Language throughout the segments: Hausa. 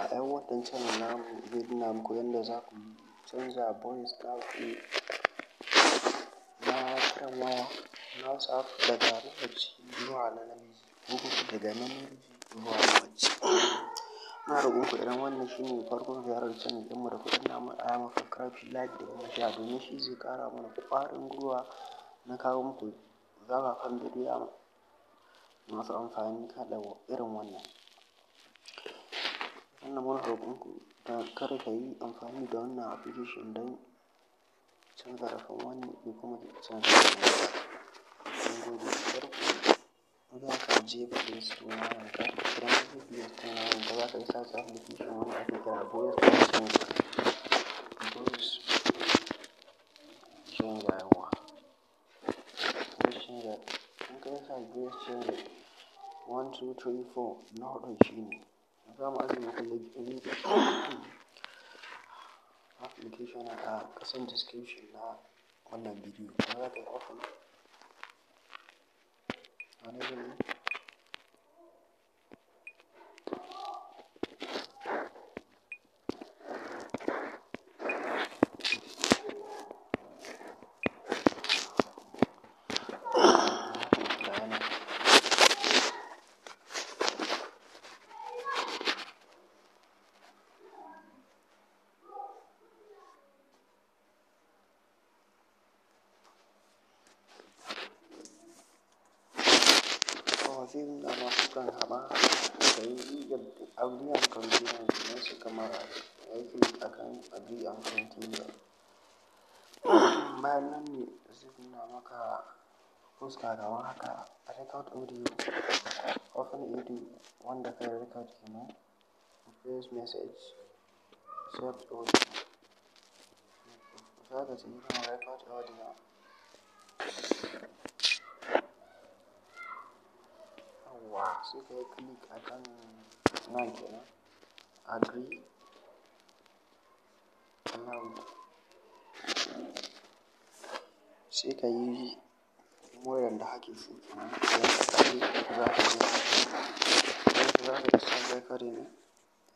Yawwa, 'yan wannan channel namu zai nuna muku yadda za ku canza voice naku na kiran waya na WhatsApp daga na mace zuwa na namiji ko kuma daga namiji zuwa na mace. Muna roƙon ku, idan wannan shine farkon ziyarar channel ɗinmu, da ku danna mana alamar subscribe, like da kuma share, domin shi zai ƙara mana ƙwarin gwiwa na kawo muku zafafan bidiyo masu amfani kaɗa irin wannan. Wannan muna roƙon ku da kada ka yi amfani da wannan application don cin zarafin wani ko kuma cin zarafin wata. Mun gode. Farko za ka je Play Store na wayanka. Idan ka je Play Store na wayanka, za ka yi search application wanda ake kira Voice Changer. Voice Changer, yawwa. Voice Changer. In ka yi search Voice Changer 1, 2, 3, 4, na huɗun shi ne. Za mu ajiye muku link application a ƙasan description na wannan bidiyo. Kuma za ka yi open. Wani zai ga yana. To, zai nuna ma fuskan kamar haka. Ka yi agree and continue kenan, sai ka mara ka yi click akan agree and continue. Bayan nan ne zai nuna maka fuska kamar haka: record audio, open audio wanda ka yi record kenan, voice message, save audio. Za ka tafi kan record audio. Yawwa, sai ka yi click akan nan kenan, agree allowed. Sai ka yi muryar da kake so kenan. Idan ka ƙare, za ka je za ka yi start recording.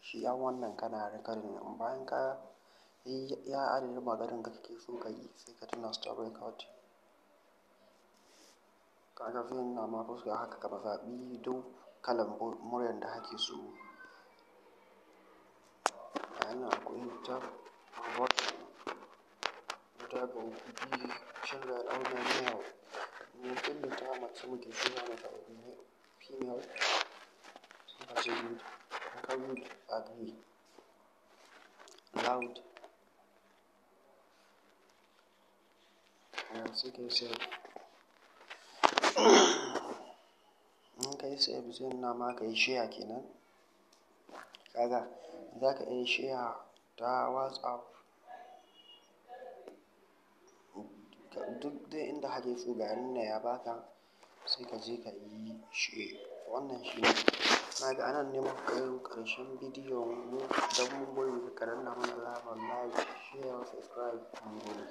Shi an wannan kana recording. Bayan ka yi iya adadin maganar da kake so ka yi, sai ka danna stop record. Kaga zai nuna ma fuska haka, ka zaɓi duk kalan muryar da kake so. Ga nan akwai tab voice, type of gender or male. Mutum da ta mace muke so, za mu zaɓi female. Sai ka ce good. In ka good, agree, allowed. Sai ka yi save. In ka yi save, zai nuna ma ka yi share kenan. Kaga za ka iya share ta WhatsApp, duk dai inda kake so. Ga nan ya baka, sai ka je ka yi share. Wannan shi ne. Na ga anan ne muka kai ƙarshen bidiyon mu. Don mun gode, ka danna mana alamar like, share, subscribe. Mun gode.